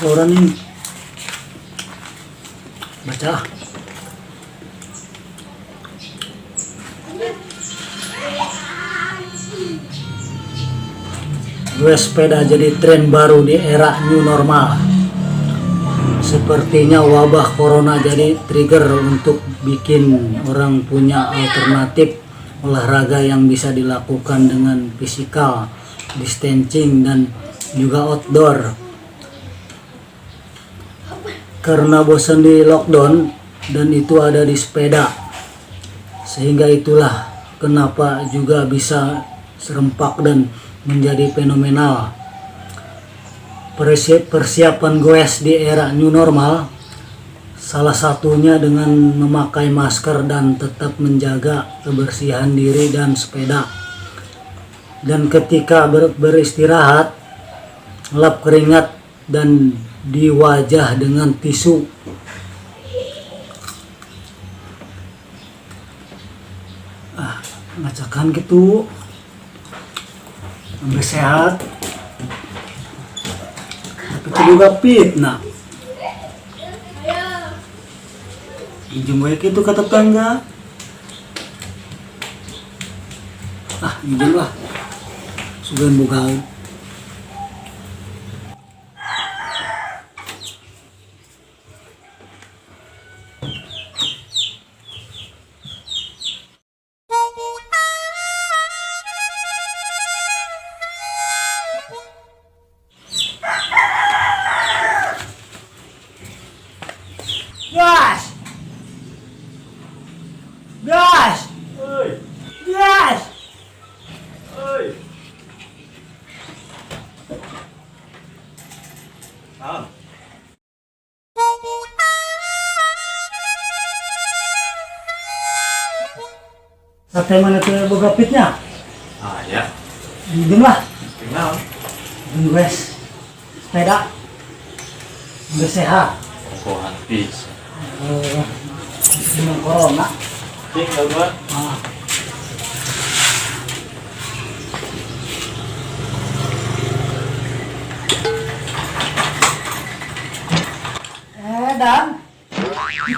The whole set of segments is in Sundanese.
Koran ini. Baca. Gue sepeda jadi tren baru di era new normal. Sepertinya wabah corona jadi trigger untuk bikin orang punya alternatif olahraga yang bisa dilakukan dengan physical distancing dan juga outdoor. Karena bosan di lockdown dan itu ada di sepeda. Sehingga itulah kenapa juga bisa serempak dan menjadi fenomenal. Persiapan goes di era new normal salah satunya dengan memakai masker dan tetap menjaga kebersihan diri dan sepeda. Dan ketika beristirahat, lap keringat dan di wajah dengan tisu. Ah, ngacakan gitu. Sampai sehat. Tapi itu juga fitnah. Minjem we gitu ke tetangga. Ah, minjem lah. Sugan boga. Gas! Gas! Oi, Gas! oi. Naon? Sate mana tuh boga pitnya? Ah ya, Minjem lah. kenal. Minjem guys. Sepeda. Udah sehat. Kokohan bisa. Eh, dengan corona. Cing, gua. Ah. Eh, Dan.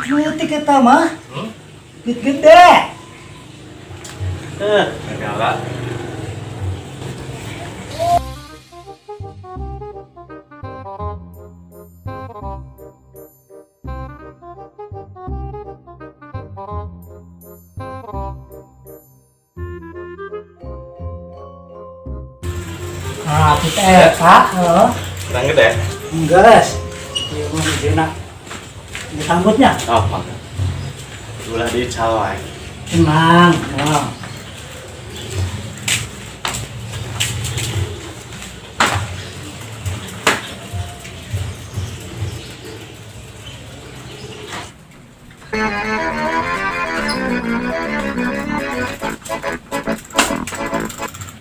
Itu kita mah. Hmm? Pit gede. Eh, segala. Ah, pit eta, heeh. Kurang gede. Enggak, ieu mah hijina. Ditambutnya. Oh, mangga. Ulah dicalai. Tenang, tenang.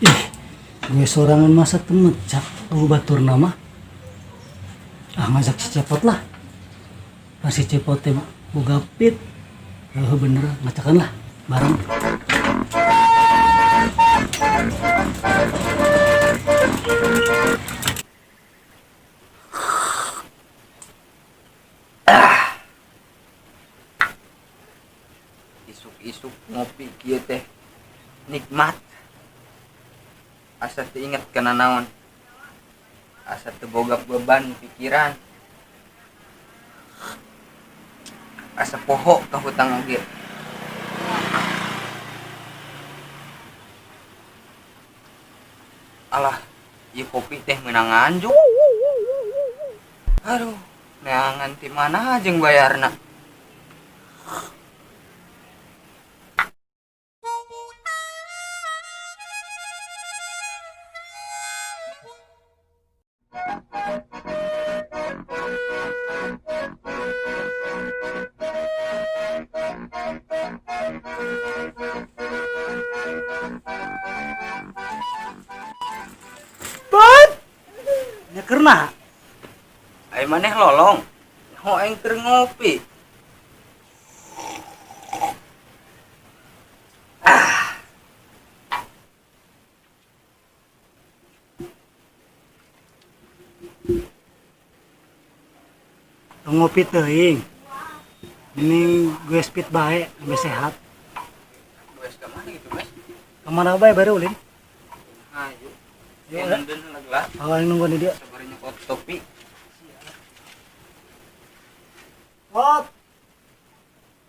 Ih, gue sorangan masa temecak tuh batur nama. Ah, ngajak si Cepot lah. Pas si Cepot teh boga pit. Oh, bener, ngacakan lah bareng. Isuk-isuk ngopi kieu teh nikmat, asa teu inget kana naon, asa teu boga beban pikiran, asa poho ka hutang oge. Alah, ieu kopi teh meunang nganjuk. Aduh, neangan ti mana jeung bayarna? Pot. Nya kerna. Ai maneh lolong ho aing keur ngopi. Ngopi teuing. Mending gue speed bae, lebih sehat. Wes ka mana gitu, Mas? Kemana bae baru ulin? Ayo. Ayo, Ya, nundun lah. Awal nunggu di dia. Sabar nyokot topi. Ot,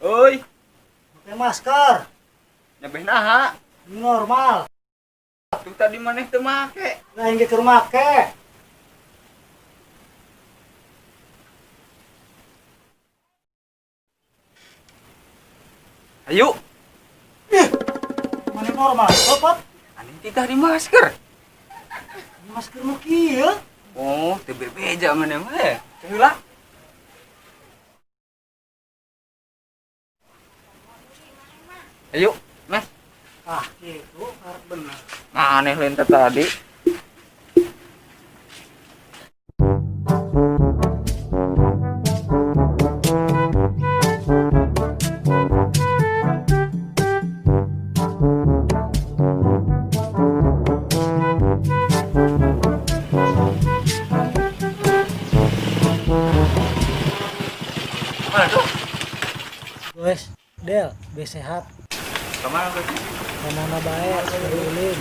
Oi, pakai masker. nyabeh naha. Ini normal. Tuh tadi maneh teu make. Lah yang ke rumah ke. Ayo. Mana normal? Ot, ot. Aneh titah di masker. Masker nu kieu. Oh, teu bebeja maneh mah. Ya. Teu heula. Ayo, Mas. Ah, gitu, harus bener. Aneh lain teh tadi. Mana tuh? Wes, Del, be sehat. Kemana tuh? Kemana bae, baru ulin.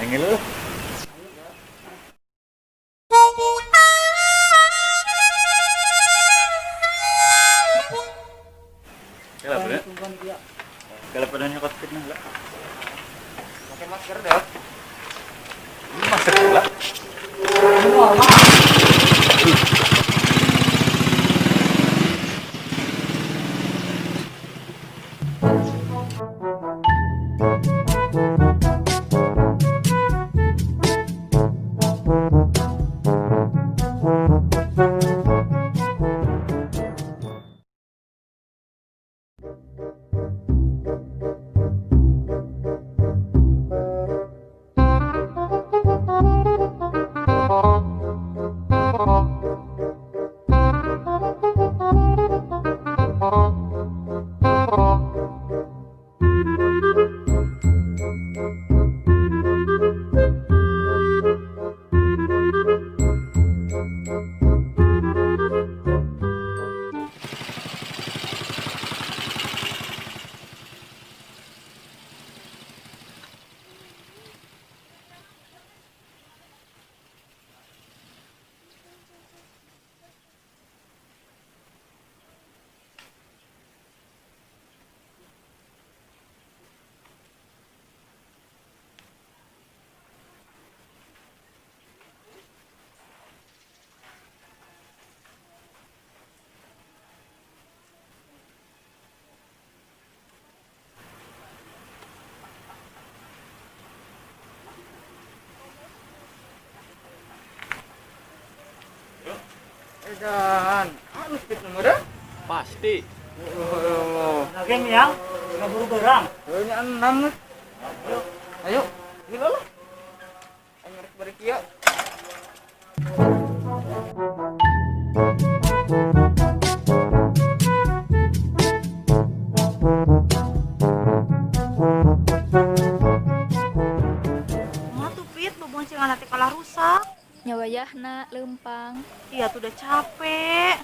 Yang lu. Kala pada, Tungguan dia. kala pada nyokot fitnah lah. Pakai masker deh. Ini masker lah. Ini normal. Edan, anu speed nomor ya? Pasti. Oh, Lagi yang nggak buru berang. nya enam nih. Ayo, gila lah. Ayo rek bari kieu. Mah tuh Pit, boboncengan nanti kalah rusak. Nyawayahna lempang. Iya tuh udah capek.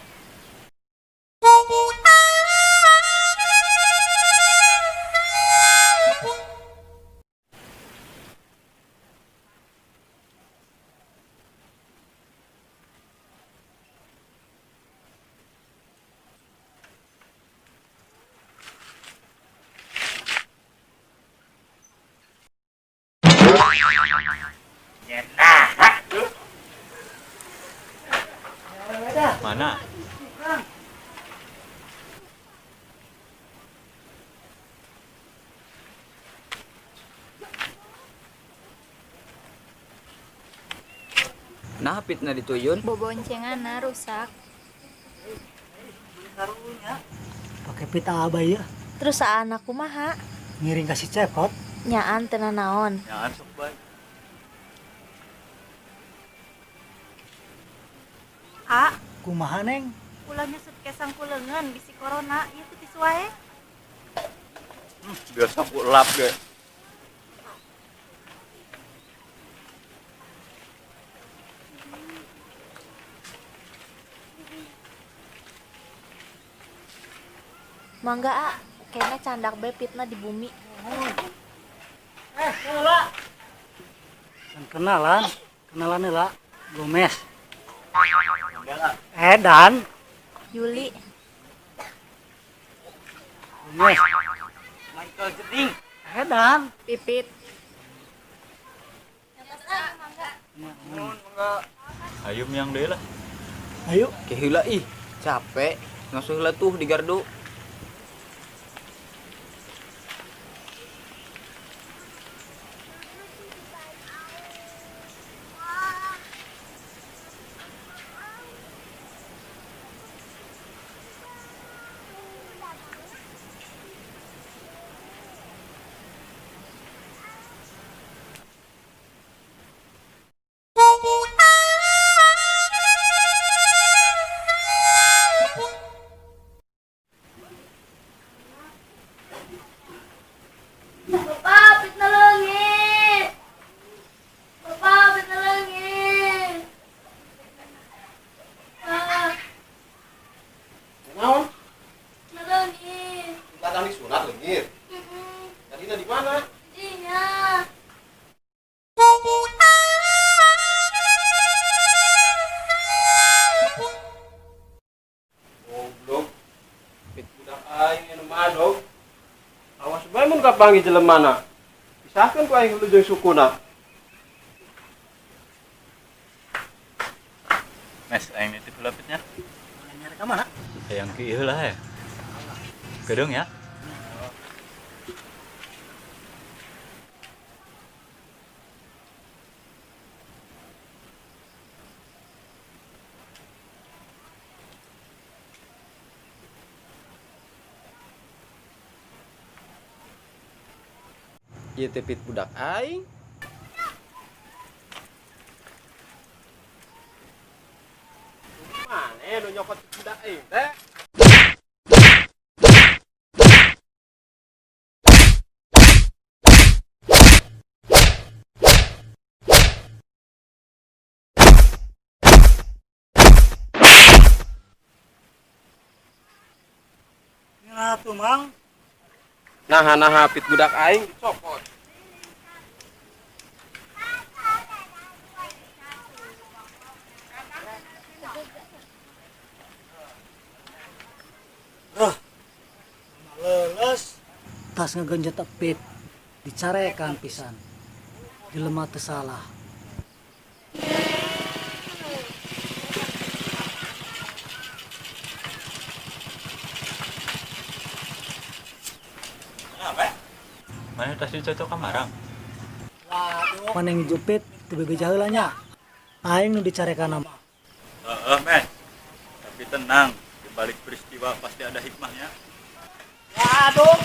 Mana? Nah, pitna dituyun. Boboncenganna rusak. Pakai pita abai ya. Terus anak kumaha? Ngiring kasih cepot. Nyaan tenan naon. Jangan sok bae. A, Kumaha neng? ulah nyusut kesang kulengan bisi corona, ieu teh tisu wae. Biasa aku lap ge. Mangga ah, kayaknya candak bae fitnah di bumi. Eh, heula. Dan kenalan, kenalan heula Gomez. Eh, dan Yuli, Gomez. Michael Jeding. Eh, dan Pipit. Nuhun mangga. Ayo miang deui lah. Ayo. Ke heula ih, capek. Ngasuh heula tuh di gardu. Bapak, fitnah leungit. Bapak, fitnah leungit. Pak, Naon? fitnah leungit. Datang disunat leungit. Tadina di mana? Dinya. Goblok. Pit budak aing anu madog. Awas bae mun kapanggih jelemana. Pisahkeun ku aing hulu jeung sukuna. Mes aing nitip heula pitnya. Nyari ka mana? Hayang ki ieu lah ya. Gedung ya. Ieu teh pit budak aing. Mana nu nyokot budak aing teh? Nah, tuh Mang. Nah, nah, pit budak aing dicokot. Roh. Leles. Tas ngegenjot pit. Dicarekan pisan. Jelema teu salah. Mana tas dicocok ka marang? Waduh. Mana yang jepit teu bebeja heula nya. Aing nu dicarekan mah. Heeh, Mes. Tapi tenang, di balik peristiwa pasti ada hikmahnya. Waduh.